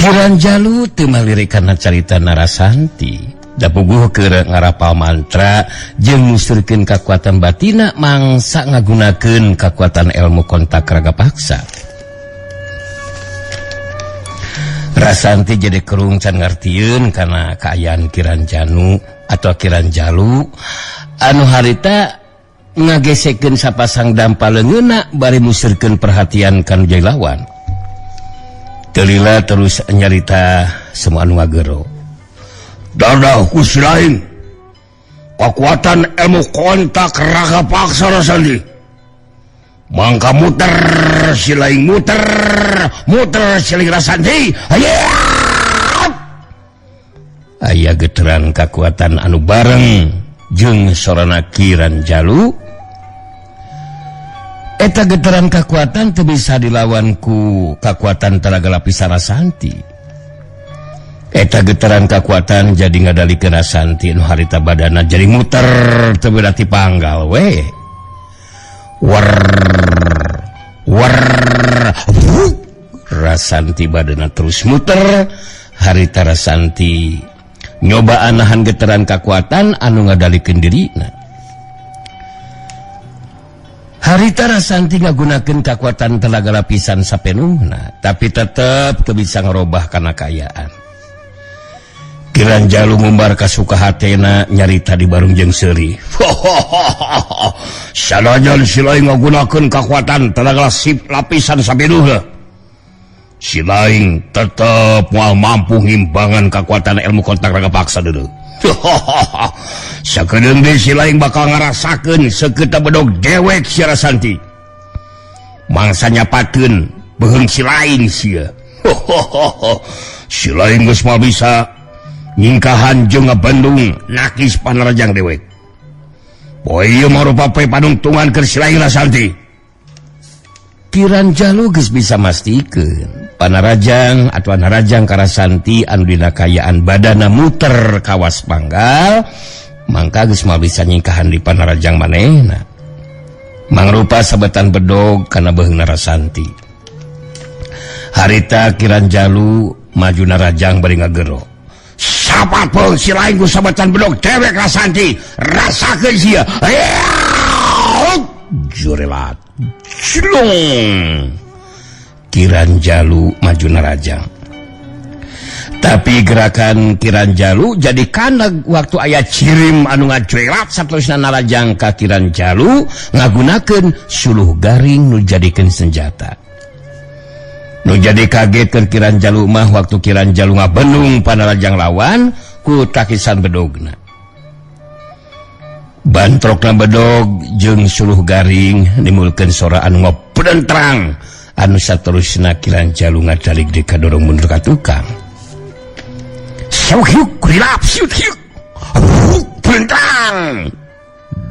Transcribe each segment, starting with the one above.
Kiran Jalu teu malirik kana carita Narasanti. Da puguh keur ngarapal mantra jeung musturkeun kakuatan batina mangsa ngagunakeun kakuatan ilmu kontak raga paksa. Rasanti jadi kerung can ngartieun kana kaayaan Kiran Janu atau Kiran Jalu anu harita ngagesekeun sapasang dampa leungeunna bari musirkeun perhatian kan jadi lawan. Telila terus nyarita semua anu ngagero. Dadah ku lain kekuatan ilmu kontak raga paksa Rasanti. Mangka muter si lain muter muter si lain Rasanti. Aya geteran kekuatan anu bareng jeung sorana Kiran Jalu. Eta getaran kekuatan teu bisa dilawan ku kekuatan tenaga lapisan Rasanti. Eta getaran kekuatan jadi ngadalikeun Rasanti nu harita badana jadi muter teu beda ti panggal we. Wer wer Rasanti badana terus muter, harita Rasanti nyobaan nahan getaran kekuatan anu ngadalikeun dirina. Harita Rasanti ngagunakeun kekuatan tenaga lapisan sapenuhna, tapi tetep teu bisa ngerobah kana kaayaan. Kiran Jalu ngumbar kasuka hatena nyarita di barung jeung seuri. Sanajan si lain ngagunakeun kekuatan tenaga lapisan sapenuhna, si lain tetep moal mampu ngimbangan kekuatan ilmu kontak raga paksa dulu. Sakedeung deui si lain bakal ngarasakeun sekeut bedog dewek si Rasanti. Mangsa nyapakeun beuheung si lain sia. Si lain geus moal bisa nyingkahan jeung ngabendung nakis panarajang dewek. Poe ieu mah rupa poe panungtungan keur si lain Rasanti. Kiran Jalu geus bisa mastikeun panarajang atau narajang Karasanti anu dina kayaan badana muter kawas panggal, mangka geus moal bisa nyingkahan di panarajang manehna. Mangrupa sabetan bedog kana beuheung Narasanti. Harita Kiran Jalu maju narajang bari ngagero. Sapat pun si lain ku sabetan bedog dewek Rasanti, rasakeun sia. Jurelat. Cilung. Kiran Jalu maju narajang. Tapi gerakan Kiran Jalu jadi kaneg waktu aya cirim anu ngajurelat saterusna narajang ka Kiran Jalu ngagunakeun suluh garing nu jadikeun senjata. Nu jadi kaget keur Kiran Jalu mah waktu Kiran Jalu ngabenung panarajang lawan ku takisan bedogna. Bantrokna bedog jeung suluh garing nimbulkeun sora anu ngabedentrang anu saterusna Kiran Jalu ngadalik di kadorong mundur ka tukang. Syuk rilap syuk syuk. Bentrang.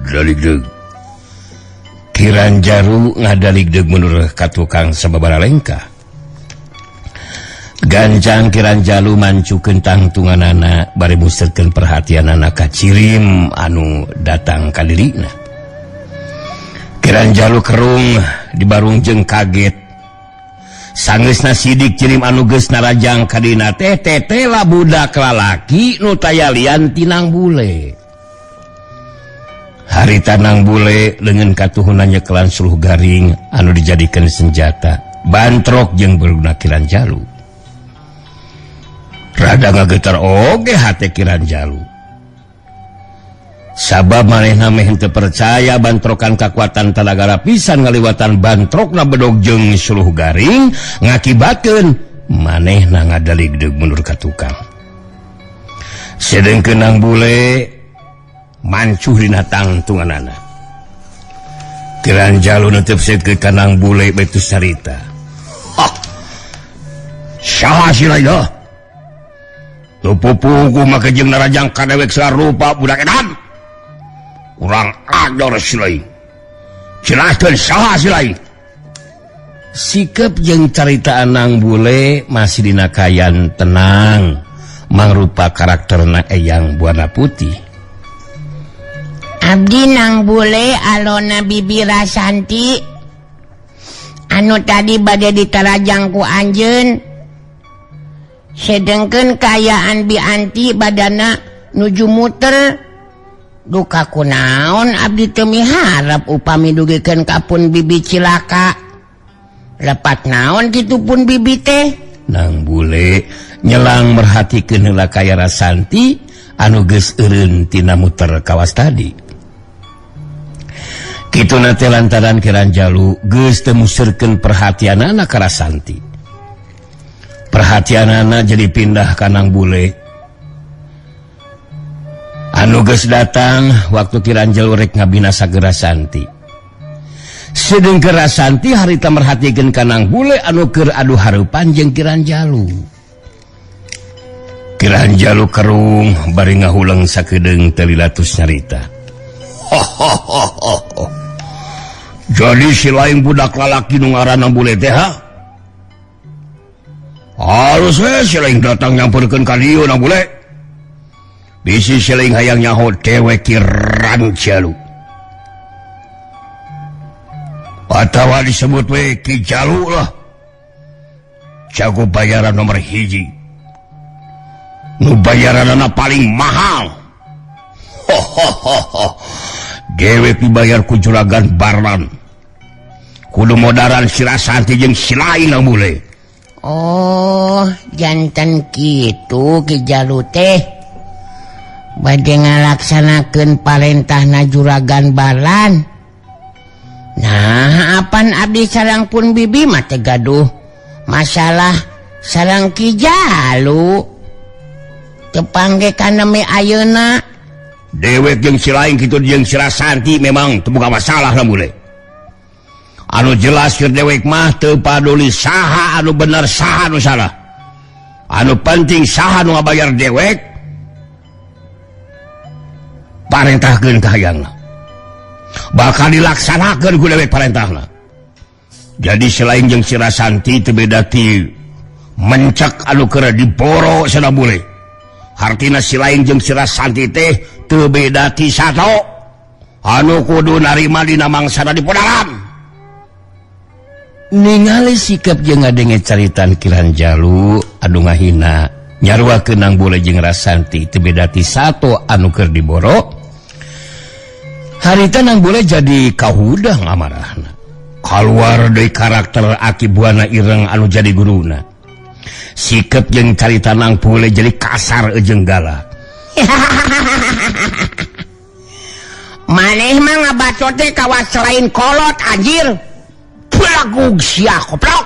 Daligdeg. Kiran Jalu ngadaligdeg mundur ka tukang sababaraha lengkah. Gancang Kiran Jalu mancukeun tangtunganana bari muserkeun perhatianana ka cirim anu datang ka dirina. Kiran Jalu kerung dibarung jeung kaget. Sangeusna sidik cirim anu geus narajang ka dina teh tetela budak lalaki nu taya lian tinang bule. Harita nang bule leungeun katuhuna nyekelan suluh garing anu dijadikeun senjata bantrok jeung berguna Kiran Jalu. Rada ngagetar oge hate Kiran Jalu. Sabab manehna meh henteu percaya bantrokan kakuatan tenaga lapisan ngaliwatan bantrokna bedog jeung suluh garing ngakibatkeun manehna ngadaligdeg mundur ka tukang. Sedengkeun nang bule mancuh dina tangtunganana. Kiran Jalu netep seukeut ka nang bule batu carita. Hah. Saha si lain? Pupuku make jeung narajang ka dewek sarupa budak edan. Kurang ajar si lain. Jelaskeun saha si lain. Sikep jeung carita anang bule masih dina kayan tenang mangrupa karakterna Eyang Buana Putih. Abdi nang bule alona bibi Rasanti anu tadi bade ditarajang ku anjeun. Sedengkeun kaayaan Bi Anti badana nuju muter. Duka kunaon abdi teu miharep upami dugikeun ka pun bibi cilaka. Lepat naon kitu pun bibi teh? Nang bule nyelang merhatikeun heula ka Rasanti anu geus eureun tina muter kawas tadi. Kituna teh lantaran Kiran Jalu geus teu museurkeun perhatianana ka Rasanti. Perhatianana jadi pindah ka Nang Bule. Anu geus datang waktu Kiran Jalu rek ngabinasa Rasanti. Sedengkeun Rasanti harita merhatikeun ka Nang Bule anu keur adu hareupan jeung Kiran Jalu. Kiran Jalu kerung bari ngahuleng sakedeung teu lilatus nyarita. Jadi si lain budak lalaki nu ngaranna Bule teh ha? Halus we si lain datang nyamperkeun ka dieu na Bule. Bisi si lain hayang nyaho dewek Kiran Jalu. Atawa disebut we Ki Jalu lah. Jago bayaran nomor 1. Nu bayaranana paling mahal. Dewek dibayar ku juragan Barlan. Kudu modaran si Rasanti jeung si lain nang Bule. Oh, jantan kitu Ki Jalu teh. Bade ngalaksanakeun parentahna juragan Barlan. Nah, apan abdi sareng pun bibi mah teh gaduh masalah sareng Ki Jalu. Tepangge kana me ayeuna. Dewek jeung si lain kitu jeung si Rasanti memang teu boga masalah lah Bule. Anu jelas keur dewek mah teu paduli saha anu bener saha anu salah. Anu penting saha nu ngabayar dewek parentahkeun ka hayangna. Bakal dilaksanakeun ku dewek parentahna. Jadi selain jeung si Rasanti teu beda ti mencek anu keur diboro cenah Bule. Hartina si lain jeung si Rasanti teh teu beda ti sato anu kudu narima dina mangsana di podaran. Ningali sikap jeung ngadenge caritan Kiran Jalu anu ngahina nyaruakeun Nang Bule jeung Rasanti teu beda ti sato anu keur diboro. Harita Nang Bule jadi kahudang amarahna. Kaluar deui karakter Aki Buana Ireng anu jadi guruna. Sikap jeung carita Nang Bule jadi kasar jeung galak. Maneh mah ngabacot teh kawas selain kolot anjir. Belagug sia koplok.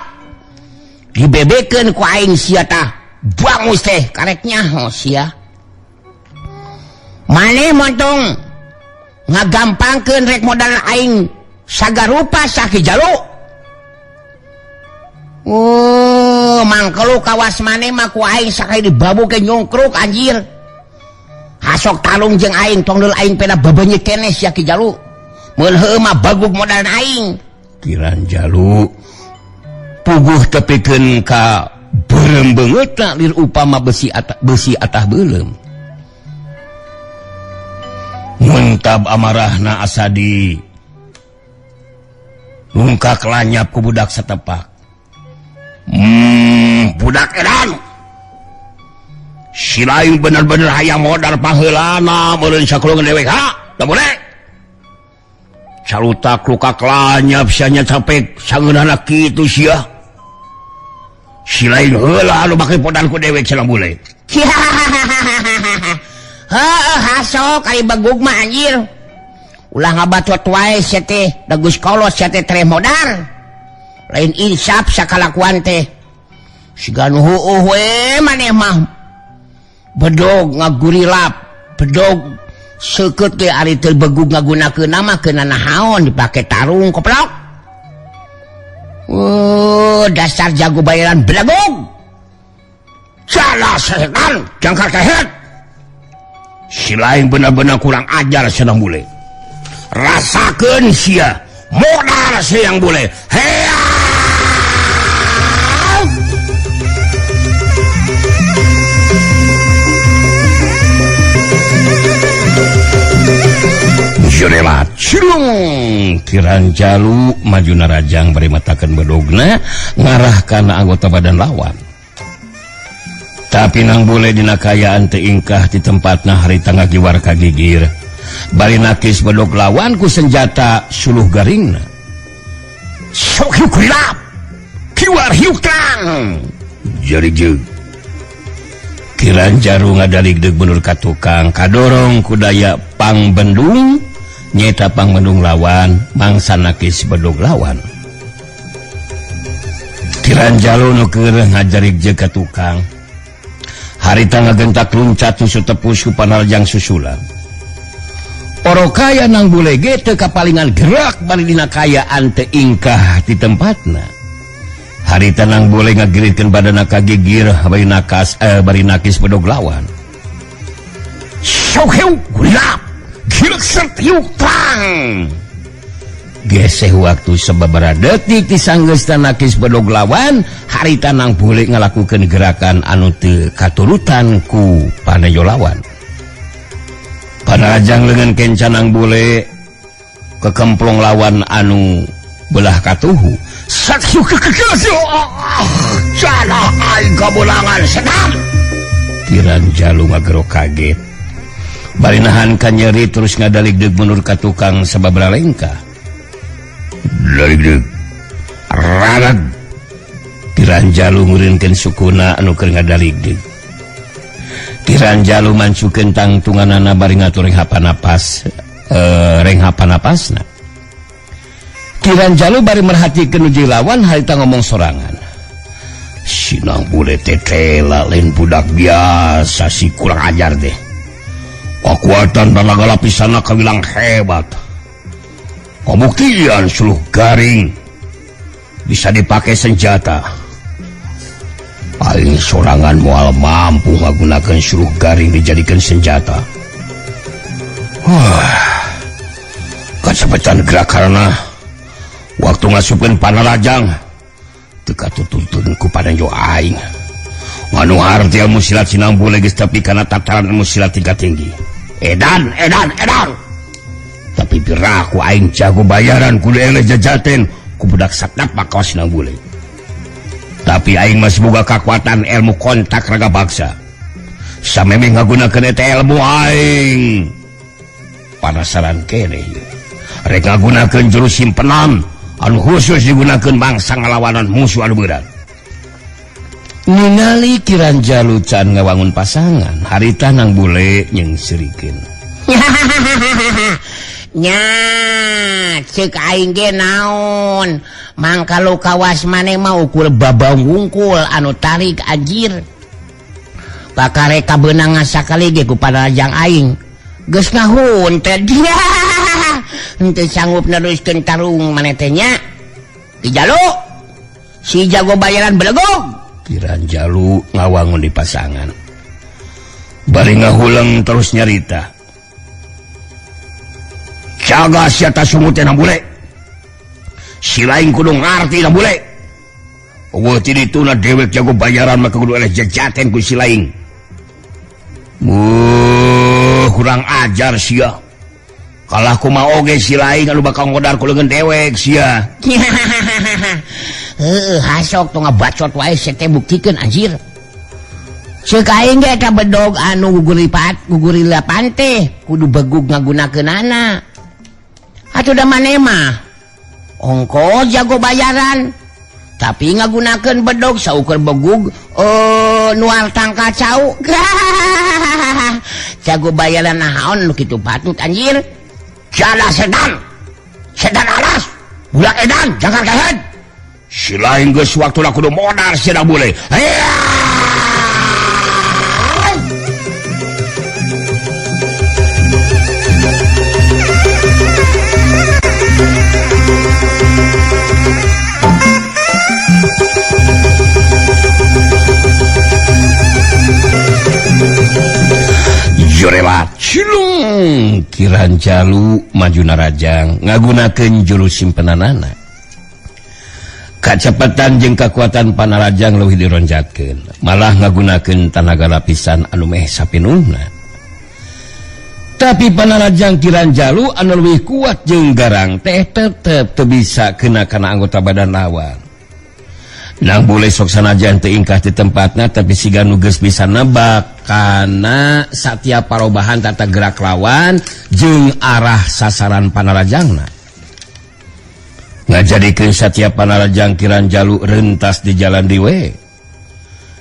Dibebekeun ku aing sia tah. Bangus teh karek nyaho sia. Maneh montong ngagampangkeun rek modal aing sagarupa Saki Jalu. Oh, mangkelu kawas maneh mah ku aing sakali dibabuke nyungkruk anjir. Hasok talung jeung aing tong deul aing peda bebenyit keneh sia Ki Jalu. Mun heueuh mah bagug modal aing. Kiran Jalu puguh tepikeun ka beureum beungeutna lir upama besi atah beuleum. Muntab amarahna asa di lungkak lanyap ku budak satepak. Budak edan. Si lain bener-bener hayang modal paheulana meureun sakulungan dewek ha? Da boleh. Calutak lukak lanyap sia nya capek sangeunahna kitu sia. Si lain heula anu bake podan ku dewek cenah bule. Heuh hasok ari bagug mah anjir. Ulah ngabacot wae sia teh, da geus kolot sia teh tereh modal. Lain insaf sakalakuan teh. Siga nu heueuh we maneh mah. Bedog ngagurilap, bedog seukeut ge ari teu begug ngagunakeun nama keuna nahaon dipake tarung koplok. Oh, dasar jago bayaran belagog. Salah setan, jangkar kehet. Si lain bener-bener kurang ajar senang bule. Rasakeun sia, modal siang bule. Hea! Jurela cilung Kiran Jalu maju narajang bari matakeun bedogna ngarah kana anggota badan lawan. Tapi nang bule dina kayaan teu ingkah di tempatna harita ngagiwar ka gigir. Bari nakis bedog lawan ku senjata suluh garingna. Sok hiuk hilap. Kiwar hiuk tang. Jari jeung. Kiran Jalu ngadaligdeg mundur ka tukang kadorong ku daya pangbendung nyeta pangbendung lawan mangsa nakis bedog lawan. Kiran Jalu nu keur ngajarigjeug ka tukang. Harita ngagentak luncat susu tepus ku panarjang susulan. Orokaya nang bule ge teu kapalingan gerak bari dina kayaan teu ingkah di tempatna. Harita nang bule ngagiritkeun badana ka gigir bari nakas bari nakis bedog lawan. Sok hiuk gulap gilek sert hiuk tang. Geseh waktu sababaraha detik tisanggeusna nakis bedog lawan, harita nang bule ngalakukeun gerakan anu teu katurutan ku panejo lawan. Panarajang leungeun kenca nang bule kekemplong lawan anu belah katuhu. Salah aing kabeunangan setan. Kiran Jalu ngagero kaget. Bari nahan ka nyeri terus ngadaligdeug mundur ka tukang sababaraha lengkah. Daligdeug. Rarag. Kiran Jalu ngureunkeun sukuna anu keur ngadaligdeug. Kiran Jalu mancukeun tangtunganana bari ngatur renghapan napasna. Kiran Jalu bari merhatikeun nu lawan harita ngomong sorangan. Sinang bule teh tela lain budak biasa si kurang ajar teh. Kekuatan tenaga lapisanna kawilang hebat. Pembuktian suluh garing bisa dipakai senjata. Aing sorangan moal mampu ngagunakeun suluh garing dijadikan senjata. Kacepetan gerak karena waktu ngasupkeun panarajang teu katutuntun ku padanjo aing. Anu harti ilmu silat sinang bule geus tepi kana tataran ilmu silat tingkat tinggi. Edan, edan, edan. Tapi piraku aing jago bayaran kudu eleh jajaten ku budak satnap bakal sinang bule. Tapi aing masih boga kekuatan ilmu kontak raga baksa. Samemeh ngagunakeun eta ilmu aing. Panasaran keneh ieu. Rek ngagunakeun jurus simpenan anu khusus digunakeun bangsa ngalawanan musuh anu berat. Ningali Kiran Jalu can ngawangun pasangan, harita nang bule nyeungseurikeun. Nya, ceuk aing ge naon? Mangka lu kawas maneh mah ukur babaung wungkul anu tarik anjir. Bakare kabeunang sakali ge ku panarajang aing. Geus ngahun teh dia. Henteu sanggup neruskeun tarung maneh teh nya. Ki Jalu. Si jago bayaran belegog. Kiran Jalu ngawangun di pasangan. Bari ngahuleng terus nyarita. Jaga sia ta sungut teh bule. Si lain kudu ngarti na bule. Eueuh ti dituna dewek jago bayaran mah kudu eleh jajaten ku si lain. Kurang ajar sia. Kalah kumaha oge si lain anu bakal ngodar ku leungeun dewek sia. Heueuh, hasok tong ngabacot wae sia teh buktikeun anjir. Ceuk aing ge eta bedog anu gugurilapan teh kudu begug ngagunakeunana. Atuh da maneh mah ongko jago bayaran tapi ngagunakeun bedog saukur begug nual tangka cau. Jago bayaran naon nu kitu patut anjir. Jala setan. Setan alas. Budak edan jangan kahet. Si lain geus waktuna kudu modar sia bule. Jorelat cilung Kiran Jalu maju narajang ngagunakeun jurus simpenanana. Kacepetan jeung kakuatan panarajang leuwih dironjatkeun, malah ngagunakeun tanaga lapisan anu meh sapinuhna. Tapi panarajang Kiran Jalu anu leuwih kuat jeung garang teh tetep teu bisa kena kana anggota badan lawan. Nang bule sok sanajan teu ingkah di tempatna tapi siga nu geus bisa nebak kana satiap parobahan tata gerak lawan jeung arah sasaran panarajangna. Ngajadikeun satiap panarajang Kiran Jalu rentas di jalan diwe.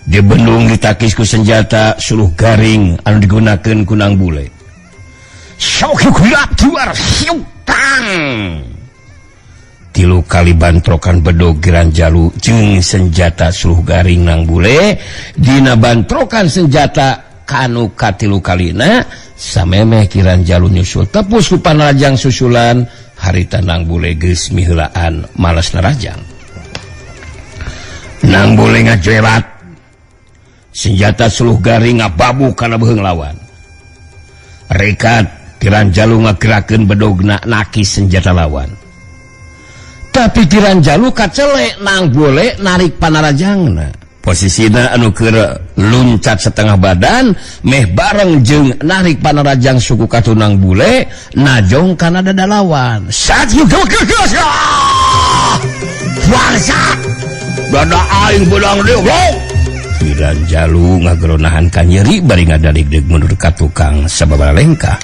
Di bendung ditakis ku senjata suluh garing anu digunakeun ku Nang Bule. Sok kulap tuar siutang. Tilu kali bantrokan bedog Kiran Jalu jeung senjata suluh garing Nang Bule. Dina bantrokan senjata kanu katilu kalina samemeh Kiran Jalu nyusul tepus ku panarajang susulan harita Nang Bule geus miheulaan males narajang. Nang Bule ngajelat senjata suluh garing ngababu kana beuheung lawan. Rekat Kiran Jalu ngagerakeun bedogna nakis senjata lawan. Tapi Kiran Jalu kacelek Nang Bule narik panarajangna. Posisina anu keur luncat setengah badan meh bareng jeung narik panarajang suku katu Nang Bule najong kana dada lawan. Bangsa dada aing beunang deui. Kiran Jalu ngageronahan kanyeri bari ngadaligdeg mundur ka tukang sababaraha lengkah.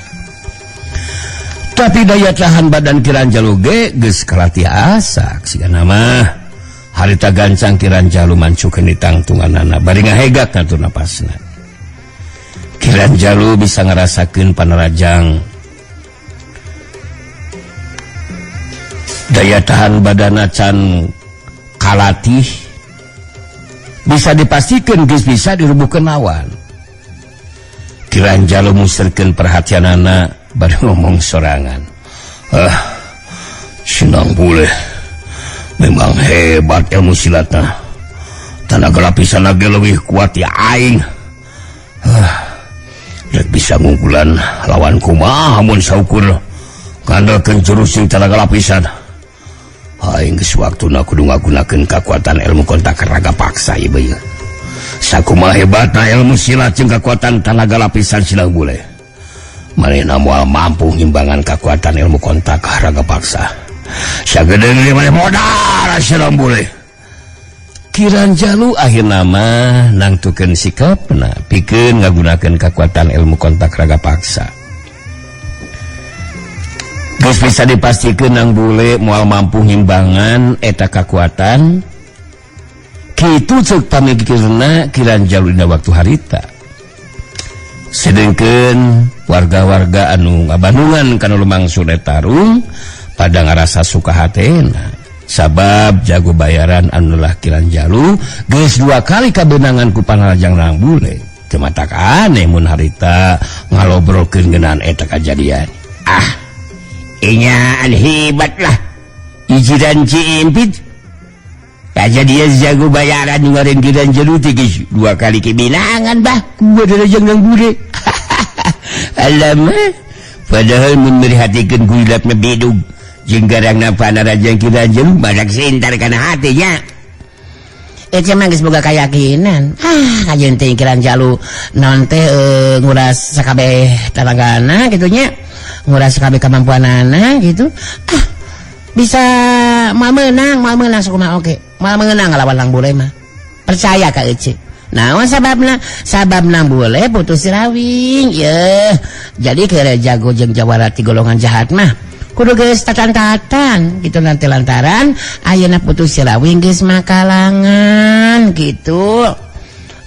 Tapi daya tahan badan Kiran Jalu ge geus kalatih asak sigana mah. Harita gancang Kiran Jalu mancukeun ditangtunganana bari ngahegak ngatur napasna. Kiran Jalu bisa ngarasakeun panarajang daya tahan badana can kalatih bisa dipastikan geus bisa dirubuhkeun lawan. Kiran Jalu muserkeun perhatianana bari ngomong sorangan. Sinang Bule memang hebat ilmu silatna. Tenaga lapisan lagi lebih kuat ya aing. Rek bisa ngungkulan lawan kumaha mun saukur ngandalkeun jurus jeung tenaga lapisan. Aing geus waktuna kudu ngagunakeun kakuatan ilmu kontak raga paksa ieu bae. Sakumaha hebatna ilmu silat jeung kakuatan tenaga lapisan Sinang Bule. Manehna moal mampu ngimbangan kakuatan ilmu kontak raga paksa. Sagedeung ieu maneh modal Sinang Bule. Kiran Jalu akhirna mah nangtukeun sikapna pikeun ngagunakeun kakuatan ilmu kontak raga paksa. Geus bisa dipastikeun Nang Bule moal mampu ngimbangan eta kakuatan. Kitu ceuk pamikirna Kiran Jalu dina waktu harita. Sedengkeun warga-warga anu ngabandungan kana lumangsun tarung pada ngarasa suka hatena. Sabab jago bayaran anu lah Kiran Jalu geus dua kali kabeunangan ku panarajang Nang Bule. Teu matak aneh mun harita ngalobrolkeun ngeunaan eta kajadian. Ah, inyaan hebat lah ijiran Ciimpit. Kajadian jago bayaran ngeluarin Kiran Jalu teh geus dua kali kebenangan bah ku panarajang Nang Bule. Alamak, padahal mun merhatikeun gulapna bedug jeung garangna panarajang Kiran Jalu badak sintar kana hatinya. Ece mah geus boga kayakinan. Ah, kajeun teh Kiran Jalu naon teh nguras sakabeh tanagana kitu nya. Nguras sakabeh kamampuanana gitu. Ah, bisa moal menang sakumaha oge. Moal meunang ngalawan Nang Bule mah. Percaya ka Ece. Naon sababna? Sababna Bule putus rawing. Yeuh. Jadi keur jago jeung jawara ti golongan jahat mah kudu geus tatan-tatan gitu nanti lantaran ayeuna putus rawing geus makalangan gitu.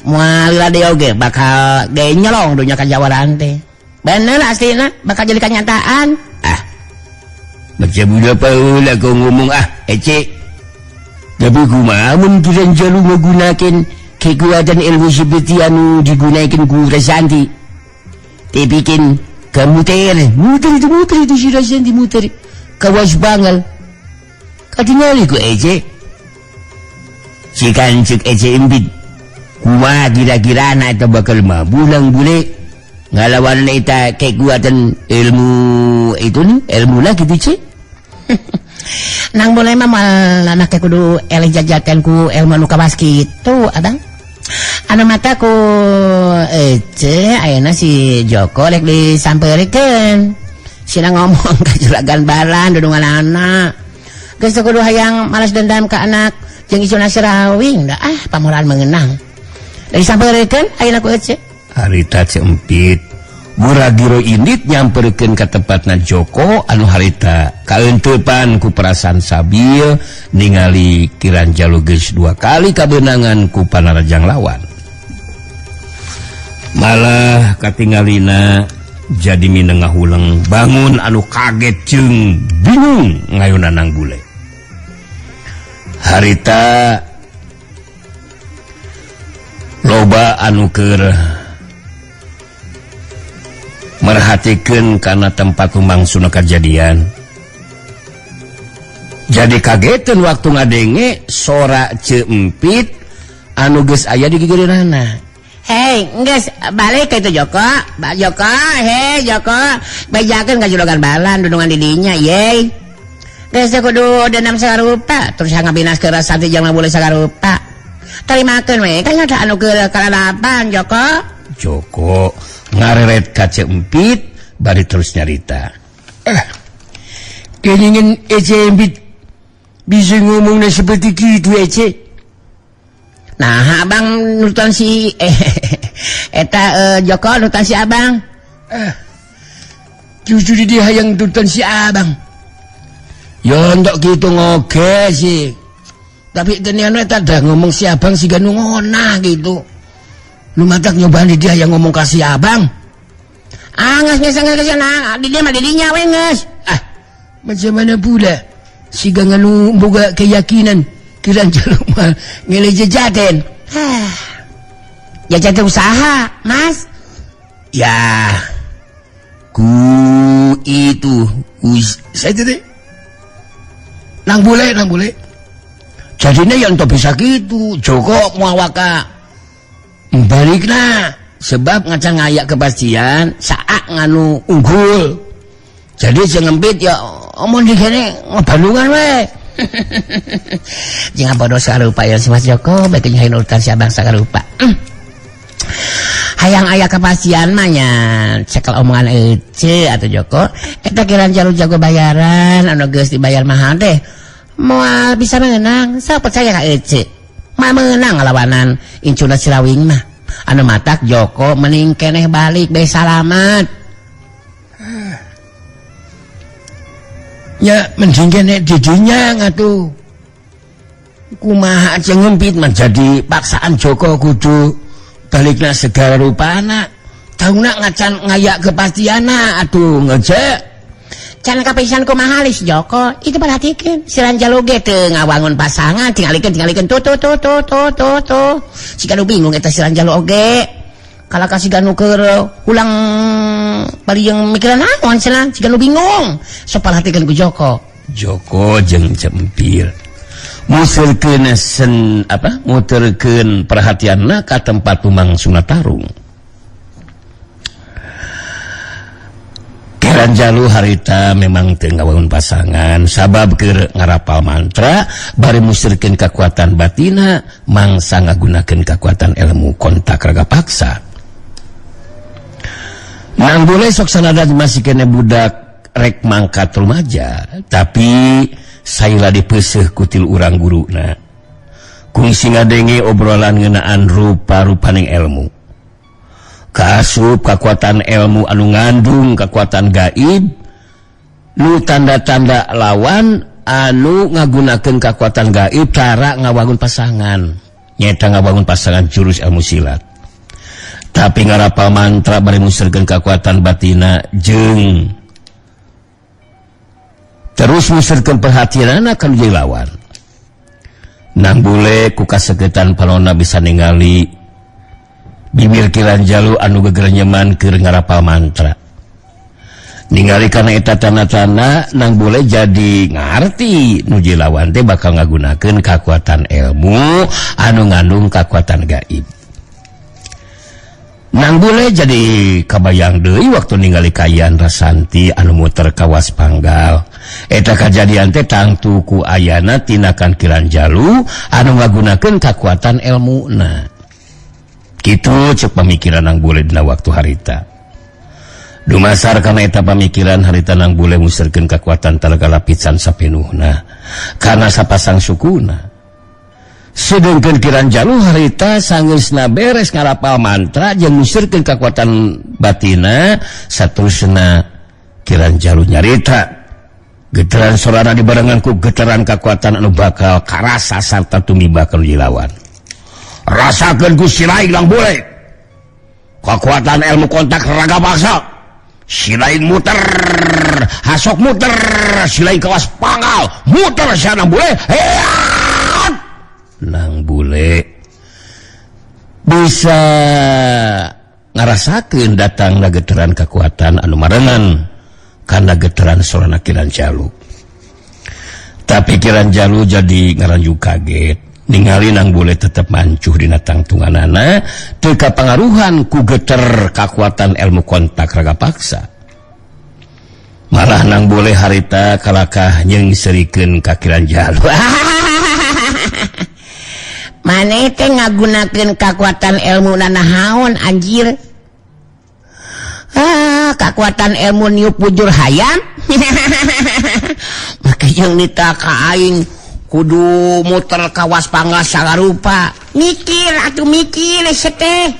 Moal lila deui oge bakal ge nyelong dunya kajawaraan teh. Bener aslina bakal jadi kenyataan. Ah. Baca budak paula kau ngomong ah, Ece. Tapi kumaha mun Kiran Jalu ngagunakeun kekuatan ilmu seperti anu digunakan ku Rasanti. Dibikin kemuter, muter itu si Rasanti muter. Kawas bangal. Katingali ku Ece. Cikan cek Ece Impit. Kumaha kira-kira na eta bakal mampu Nang Bule ngalawan eta kekuatan ilmu itu nih, ilmu lah gitu Cek. Nang Bule mah moal anake kudu eleh jajakan ku ilmu anu kawas kitu, Abang. Anu mata ku Ece ayeuna si Joko rek disampeurkeun. Sina ngomong ka juragan balan dudungan anak. Geus kudu hayang malas dendam ka anak. Jeung isuna Sirawing da ah pamolaan mengenang. Da disampeurkeun ayeuna ku Ece. Harita Cempit Guragiro indit nyamperkeun ka tempatna Joko anu harita kaeuntepan ku perasaan sabil ningali Kiran Jalu geus dua kali kabeunangan ku panarajang lawan. Malah katingalina jadi mineng ngahuleng bangun anu kaget jeung bingung ngayunan Nang Bule. Harita loba anu keur merhatikeun kana tempat lumangsuna kajadian. Jadi kageteun waktu ngadenge sora Cempit anu geus aya di gigireunana. Hei, geus balik ka itu Joko. Ba Joko, hei Joko, bejakeun ka juragan balan dudungan di dinya, yey. Geus kudu dendam sagarupa, terus ngabinas ke Rasanti jeung boleh sagarupa. Tarimakeun we, kan ada anu keur kalalapan Joko. Joko ngareret ka Cempit bari terus nyarita. Kengingin Ece Empit bisa ngomongnya seperti gitu Ece. Nah, abang nurutan si eta Joko nurutan si abang. Justru dia yang nurutan si abang. Ya ndak gitu ngoge sih. Tapi ternyata eta dah ngomong si abang si ganu ngonah gitu. Lu matak nyobaan dia yang ngomong kasih abang. Ah, nges nges nges nges nah, di dia mah didinya we nges. Ah, macam mana pula si ganganu boga keyakinan Kiran Jalu mah ngele jejaten. Hah. Jajan usaha, Mas. Ya. Ku itu saya tadi nang boleh, nang boleh. Jadinya yang tak bisa gitu, Joko muawaka balikna sebab ngaca ngayak kepastian saat nganu unggul. Jadi sengempit ya omong di kene ngebandungan we. Jangan bodoh sakarupa ya si Mas Joko, baik nyahin urutan si abang sakarupa. Hayang aya kepastian mah nya cekel omongan Ece atau Joko, eta Kiran Jalu jago bayaran anu geus dibayar mahal teh. Moal bisa menang, saya percaya ka Ece. Mah menang ngalawanan incuna Sirawing mah. Anu matak Joko mending keneh balik bae salamat. Ya mending keneh didinya ngatuh. Kumaha aja ngempit mah jadi paksaan Joko kudu balikna segala rupana. Tauna ngacan ngayak kepastiana atuh ngejek. Can kapisan kumaha lis Joko, itu perhatikeun si Ranjalu ge teu ngawangun pasangan, tingalikeun tuh tuh tuh tuh tuh tuh tuh. Siga nu bingung eta si Ranjalu oge. Kalau kasih ganu keur ulang bari jeung mikiran naon cenah, siga nu bingung. Sok perhatikeun ku Joko. Joko jeung Cempil musurkeun sen apa muterkeun perhatianna ka tempat lumangsuna tarung. Kiran Jalu harita memang teu ngawangun pasangan sabab keur ngarapal mantra bari musirkeun kekuatan batina mangsa ngagunakeun kekuatan ilmu kontak raga paksa. Nang boleh sok sanada masih kene budak rek mangkat rumaja tapi saila dipeuseuh ku til urang guruna. Kungsi ngadenge obrolan ngeunaan rupa-rupaning ilmu. Kaasup kekuatan ilmu anu ngandung kekuatan gaib nu tanda-tanda lawan anu ngagunakeun kekuatan gaib cara ngawangun pasangan nyeta ngawangun pasangan jurus ilmu silat tapi ngarapal mantra bari musirkeun kekuatan batina jeung terus musirkeun perhatianana ka nu jadi lawan. Nang bule ku kasegetan palona bisa ningali bibir Kiran Jalu anu gegerenyeman keur ngarapal mantra. Ningali kana eta tanda-tanda nang bule jadi ngarti nu jadi lawan teh bakal ngagunakeun kakuatan ilmu anu ngandung kakuatan gaib. Nang bule jadi kabayang deui waktu ningali kayan Rasanti anu muter kawas panggal. Eta kajadian teh tangtu ku ayana tinakan Kiran Jalu anu ngagunakeun kakuatan ilmuna. Kitu cek pamikiran nang bule dina waktu harita. Dumasar kana eta pamikiran harita nang bule musirkeun kakuatan talaga lapisan sapenuhna kana sapasang sukuna. Sedengkeun Kiran Jalu harita sanggeusna beres ngarapal mantra jeung ngusirkeun kekuatan batina, saterusna Kiran Jalu nyarita getaran sorana dibarengan ku getaran kekuatan anu bakal karasa sarta tumiba ka nu dilawan. Rasakeun ku si lain lang boleh kekuatan ilmu kontak raga paksa. Si lain muter, hasok muter, si lain kawas panggal muter sana boleh. Heat! Nang bule bisa ngarasakeun datangna getaran kekuatan anu marengan karena getaran sorana Kiran Jalu. Tapi Kiran Jalu jadi ngaranju kaget ningali nang bule tetep mancuh dina tangtunganana teu kapangaruhan ku geter kekuatan ilmu kontak raga paksa. Malah nang bule harita kalakah nyeungseurikeun ka Kiran Jalu. Maneh teh ngagunakeun kakuatan ilmu nanahaon anjir. Ah, kakuatan ilmu niup bujur hayam. Make jeung nita ka aing kudu muter kawas panggal sagarupa. Mikir atuh mikir seteh.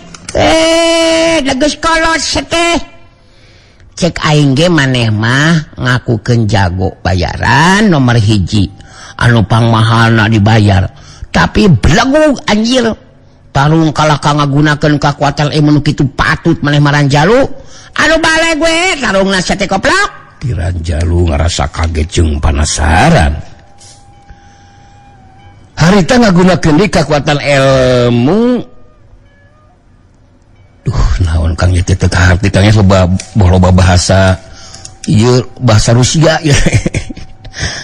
Geus kolot seteh. Cek aing ge maneh mah ngakukeun jago bayaran nomor 1. Anu pangmahalna dibayar. Tapi belegug anjir. Tarung kalah ka ngagunakeun kakuatan ilmu nu kitu patut maneh Maranjalu. Anu balik gue tarungna sate koplok. Kiran Jalu ngarasa kaget jeung panasaran. Harita ngagunakeun deui kakuatan ilmu. Duh, naon Kang ieu teh teu kaharti Kang ieu loba bahasa ieu bahasa Rusia ieu.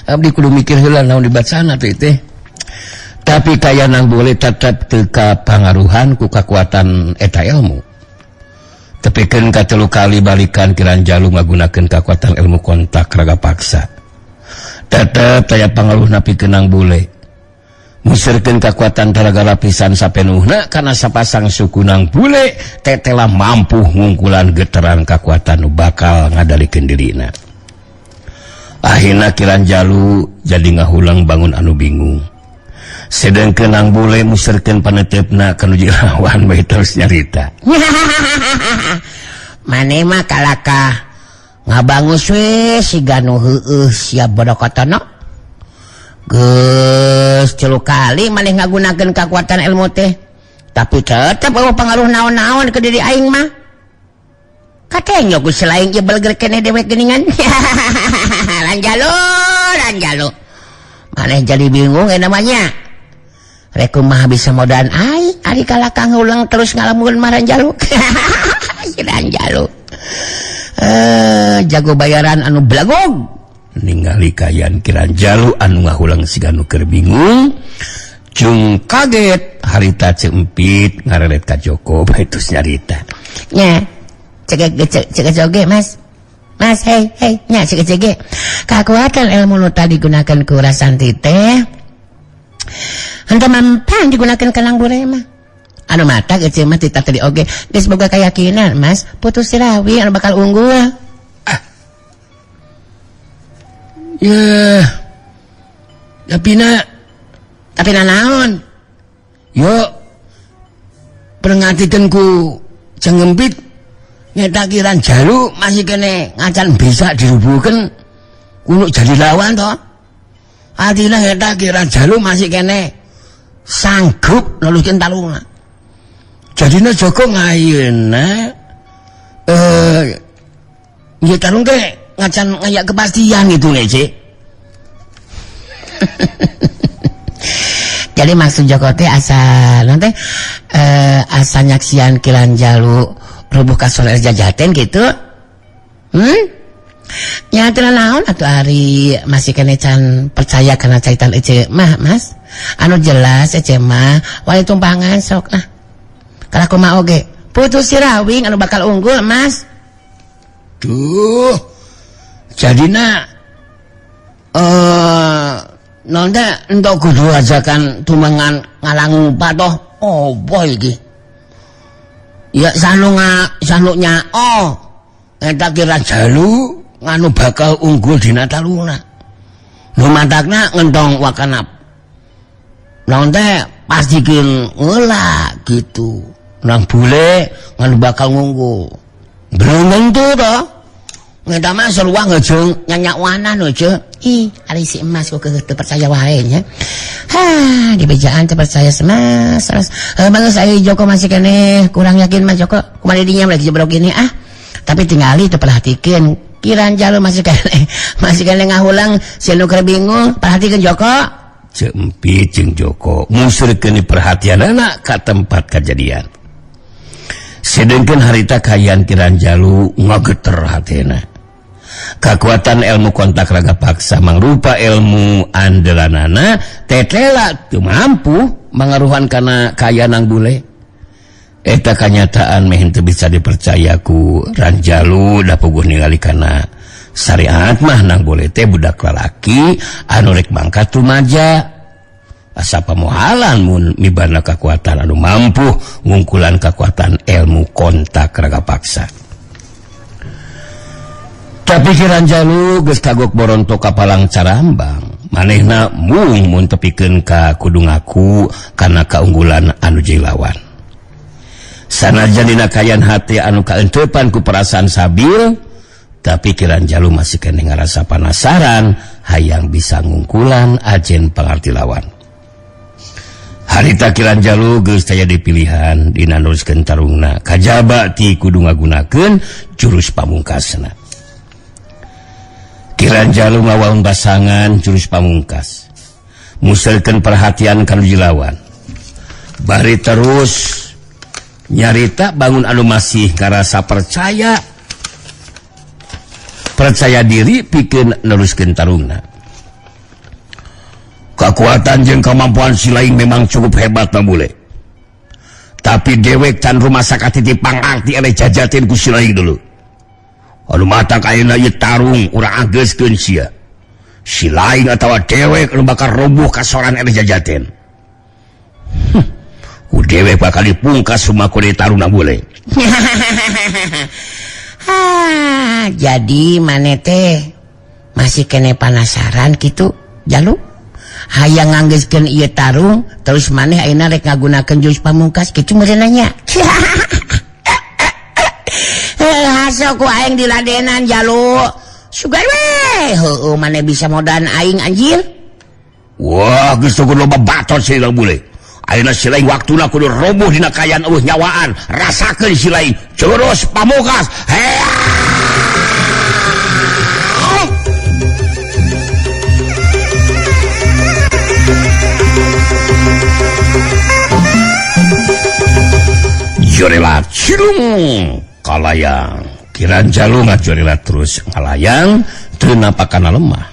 Abdi kudu mikir heula naon dibacana teh teh. Tapi kaya nang boleh tetep teu kapangaruhan ku kakuatan eta ilmu. Tepikeun ka 3 kali balikan Kiran Jalu ngagunakeun kakuatan ilmu kontak raga paksa. Tetep taya pangaruhna pikeun nang bule. Musirkeun kakuatan taraga lapisan sapenuhna kana sapasang suku nang bule tetela mampu ngungkulan getaran kakuatan nu bakal ngadalikeun dirina. Akhirna Kiran Jalu jadi ngahulang bangun anu bingung. Sedengkeun nang bule musirkeun paneuteup-na ka nu jilawan bae terus nyarita. Maneh mah kalakah ngabangus we siga nu heueuh siap bodokotona. Geus 3 kali maneh ngagunakeun kakuatan ilmu teh. Tapi tetep eueuh pangaruh naon-naon ke diri aing mah. Katanya ku selain ieu belger keneh dewek geuningan. Lanjalu, lanjalu. Maneh jadi bingung namanya. Rek kumaha bisa modaan aing ari kalakah ngulang terus ngalamun Maranjalu. Si Ranjalu. Jago bayaran anu belagog. Ningali kayan Kiran Jalu anu ngahulang siga nu keur bingung jeung kaget harita cempit ngarelet ka Joko bae terus nyarita. Nya, cek oge Mas. Mas, hei, hei, nya cek cek. Kakuatan ilmu nu tadi digunakan ku Rasanti teh henteu mampan digunakan ka Nang Bule mah. Anu mata geuceun mah tita tadi oge geus boga keyakinan Mas, putus sirawi anu bakal unggul. Ah. Ya. Tapi na tapi na naon? Yo perngatikeun ku Cengempit nyeta Kiran Jalu masih kene ngacan bisa dirubuhkeun kudu jadi lawan toh. Artinya nyeta Kiran Jalu masih kene sanggup neluskeun talungna. Jadina Joko ngayeuna nggih tarung teh ngacan ngaya kepastian gitu nih, Cik. Jadi maksud Joko teh asa nanti asa nyaksian Kiran Jalu rubuh ka soler jajaten gitu. Nya teu naon atuh ari masih kene can percaya kana caitan ece mah, Mas. Anu jelas ece mah wali tumpangan sok ah. Kalah kumaha oge putus sirawing anu bakal unggul, Mas. Duh. Jadina non teh entok kudu ajakan tumengan ngalangu patoh opo iki? Ya sanu nya oh eta Kiran Jalu nganu bakal unggul dina taluna. Nu matakna ngentong wakana. Naon teh Pastikeun heula gitu. Nang bule ngan bakal ngunggul. Belum tentu toh. Ngeta mah seluang jeung nyanyakwanan we ceu. Ih, ari si emas kok teu percaya wae nya. Hah, di bejaan teu percaya semas. Heuh bagus ari Joko masih keneh kurang yakin mah Joko. Kumaha dinya lagi jebrok gini ah. Tapi tingali teu perhatikeun. Kiran Jalu masih keneh ngahulang si nu keur bingung. Perhatikeun Joko. Ceu Empit jeung Joko ngusurkeun perhatianana ka tempat kajadian. Sedengkeun harita kaayaan Kiran Jalu ngageter hatena. Kakuatan ilmu kontak raga paksa mangrupa ilmu andelanana tetela teu mampu mangaruhan kana kaayaan nang bule. Eta kanyataan meh teu bisa dipercaya ku Ranjalu da puguh ningali kana syariat mah nang bule teh budak lalaki anu rek mangkat rumaja. Asa pamohalan mun mibana kakuatan anu mampu ngungkulan kakuatan ilmu kontak raga paksa. Tapi Kiran Jalu geus kagok boronto ka Palang Carambang, manehna mung mun tepikeun ka kudu ngaku kana kaunggulan anu jeung lawan. Sanajan dina kaayaan hate anu kaenteupan ku perasaan sabil, tapi Kiran Jalu masih keneh ngarasa panasaran hayang bisa ngungkulan ajen pangarti lawan. Harita Kiran Jalu geus taya dipilihan dina neruskeun tarungna kajaba ti kudu ngagunakeun jurus pamungkasna. Kiran Jalu ngawaun pasangan jurus pamungkas, muselkeun perhatian ka nu lawan. Bari terus nyarita bangun anu masih ngarasa percaya diri pikeun neruskeun tarungna. Kekuatan jeung kemampuan si lain memang cukup hebat mah bule. Tapi dewek can rumasa katiti pangarti eleh jajatin ku si lain dulu. Anu matak ayeuna ieu tarung urang anggeuskeun sia. Si lain atawa dewek anu bakal roboh kasoran eleh jajatin. Ku dewek bakal dipungkas sumaku deui tarung bule. Ah, jadi maneh teh masih kene penasaran kitu Jalu? Hayang nganggeuskeun ieu tarung terus maneh ayeuna rek ngagunakeun jurus pamungkas kitu meureun nya. Hasil ku aing diladenan Jalu. Sugan we, heueuh maneh bisa modal aing anjir. Wah, geus teu loba batot si bule. Ayeuna si lain waktuna kudu roboh dina kaayaan eueuh nyawaan. Rasakeun si lain jurus pamungkas. Hea! Jorelat cilung kalayang. Kiran Jalu ngajorelat terus ngalayang teu napakana lemah.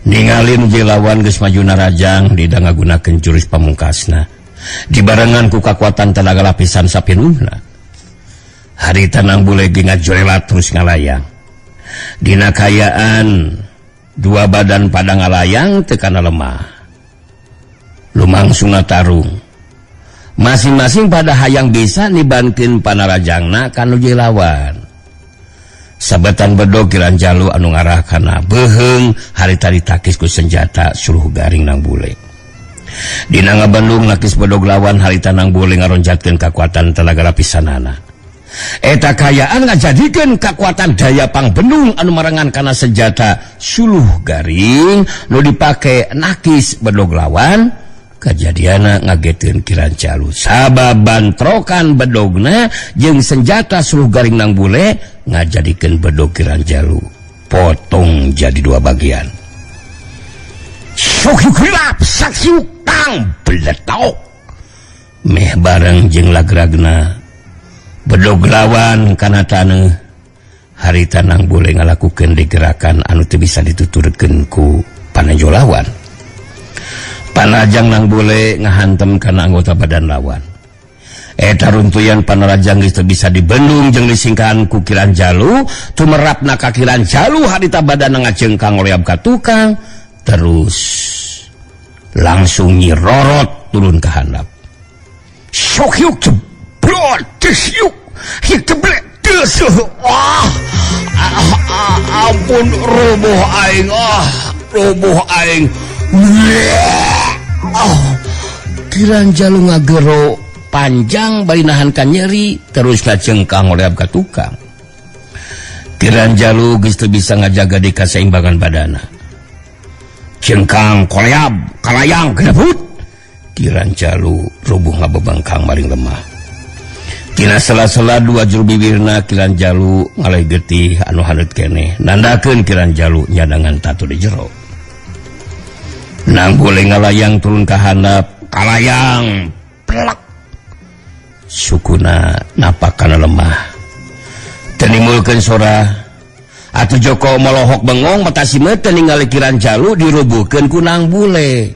Ningali nu lawan geus maju narajang dida ngagunakeun jurus pamungkasna. Dibarengan ku kakuatan tenaga lapisan sapinuhna. Harita nang bule ge ngajorelat terus ngalayang. Dina kaayaan dua badan pada ngalayang teu kana lemah. Lumangsungna tarung. Masing-masing pada hayang bisa nibankeun panarajangna ka nu lawan. Sabetan bedog Kiran Jalu anu ngarah kana beuheung harita ditakis ku senjata suluh garing nang bule. Dina ngabandung nakis bedog lawan harita nang bule ngaronjatkeun kakuatan tenaga lapisanana. Eta kaayaan ngajadikeun kakuatan daya pangbendung anu marengan kana senjata suluh garing nu dipake nakis bedog lawan. Kajadiana ngageteun Kiran Jalu sabab bantrokan bedogna jeung senjata suluh garing nang bule ngajadikeun bedog Kiran Jalu potong jadi dua bagian. Sok hilap saksiuk tang beletok meh bareng jeung lagragna bedog lawan kana taneuh harita nang bule ngalakukeun digerakan anu teu bisa dituturkeun ku panenjo lawan. Panajang nang bule ngahantem kana anggota badan lawan. Eta runtuyan panarajang geus teu bisa dibendung jeung disingkahan ku Kiran Jalu, tumerapna ka Kiran Jalu harita badan ngacengkang ngoleab ka tukang, terus langsung nyirorot turun ka handap. Sok yuk jeblot yuk jeblek ah, ampun roboh aing, ah roboh aing. Ah, Kiran Jalu ngagero panjang bari nahan ka nyeri terus ngacengkang ngoleab ka tukang. Kiran Jalu geus teu bisa ngajaga di kaseimbangan badana. Cengkang koleab kalayang kedebut. Kiran Jalu rubuh ngabebengkang maring lemah. Tina sela-sela dua juru bibirna Kiran Jalu ngalai getih anu haneut keneh nandakeun Kiran Jalu nyadangan tatu di jero. Nang boleh ngalayang turun ka handap kalayang plak. Sukuna napak kana lemah. Teu nimbulkeun sora. Atuh Joko molohok bengong mata simeut teu ningali Kiran Jalu dirubuhkeun ku Nang Bule.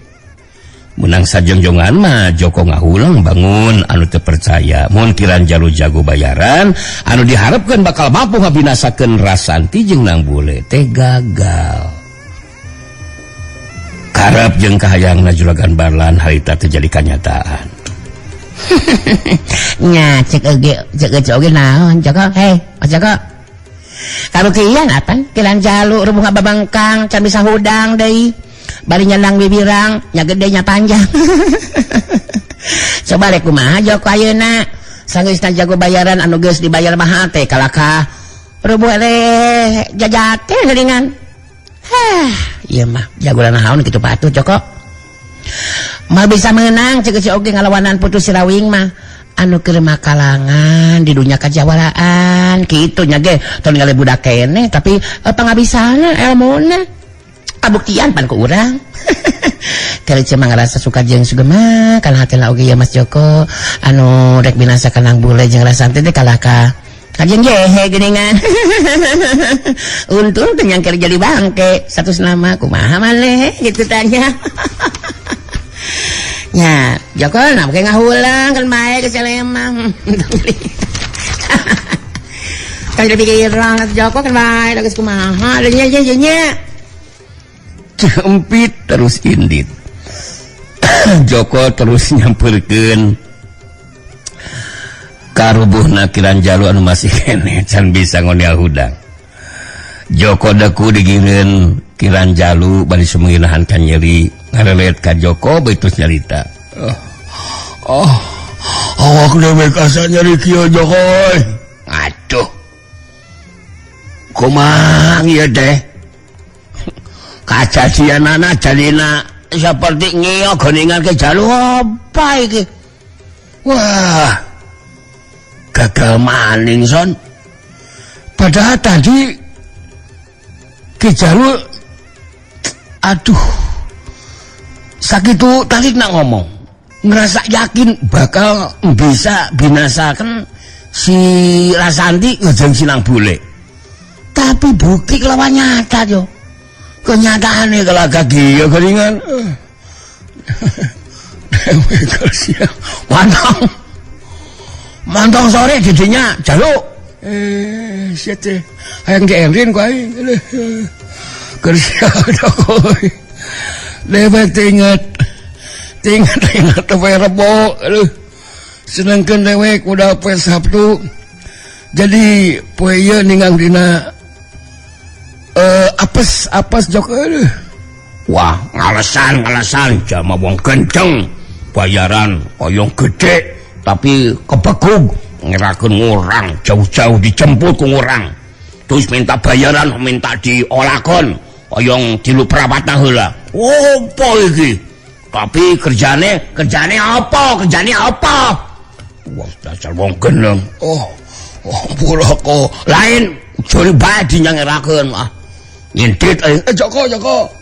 Menang sajongjongan mah Joko ngahulang bangun anu teu percaya mun Kiran Jalu jago bayaran anu diharapkan bakal mampu ngabinasakeun Rasanti jeung Nang Bule teh gagal. Karep jeung kahayangna Juragan Barlan harita teh jadi kanyataan. Nya cek oge cek oge naon Joko, hei Mas Joko. Karukian apa Kiran Jalu rubuh ngababangkang can bisa hudang deui. Bari nyenang bibirang nya gede nya panjang. Coba rek kumaha Joko ayeuna sanggeusna jago bayaran anu geus dibayar mahal teh kalakah rubuh eleh jajate geuningan. Hah, ieu mah jagoan naon kitu patuh Joko. Mal bisa menang cek si oge ngalawanan Putu Sirawing mah anu keur makalangan di dunia kajawaraan kitu nya ge tong ningali budak keneh tapi pangabisana elmuna kabuktian pan ku urang. Kali cuma ngerasa suka jeung sugema kana hatena oge ya Mas Joko anu rek binasa kanang bule jeung Rasanti teh kalah ka kajeng jehe geuningan. Untung teu nyangker jadi bangke satu nama kumaha maneh gitu tanya. Nya Joko nah make ngahulang kan bae geus lemah. Kan jadi pikiran Joko kan bae geus kumaha nya nya nya. Empit terus indit. Joko terus nyamperkeun karubuhna Kiran Jalu anu masih keneh can bisa ngonial hudang. Joko deku digireun Kiran Jalu bari sumenginahan ka nyeri ngarelet ka Joko beutus nyarita. Oh, awak dewek asa nyeri kieu Joko. Aduh. Kumaha ieu teh? Kajadianana jalina seperti ngiok geningan ke Jalu apa iki? Wah, gagal maning son. Padahal tadi Ki Jalu, aduh, sakitu tadi nak ngomong, ngerasa yakin bakal bisa binasakan si Rasanti ngejeng sinang bule. Tapi bukti kelawan nyata yo. Kenyataannya kalau kaki ya keringan. Mantong, mantong sore didinya jaluk. Siat teh, hayang dierin ku aing. Kerja koy. Dewek inget, inget inget poe Rebo. Aduh, senengkeun dewek udah poe Sabtu. Jadi poe ieu ninggang dina apes apes Joko. Aduh. Wah, ngalesan ngalesan jama wong kenceng bayaran oyong gede tapi kebegug ngerakeun ngurang jauh-jauh dijemput ku ngurang terus minta bayaran minta diolahkeun oyong tilu perawatan heula. Opo iki? Tapi kerjane kerjane apa? Kerjane apa? Wah, dasar wong gendeng. Oh, oh purako lain juri bae dinyangerakeun ah. Ngintip Joko Joko.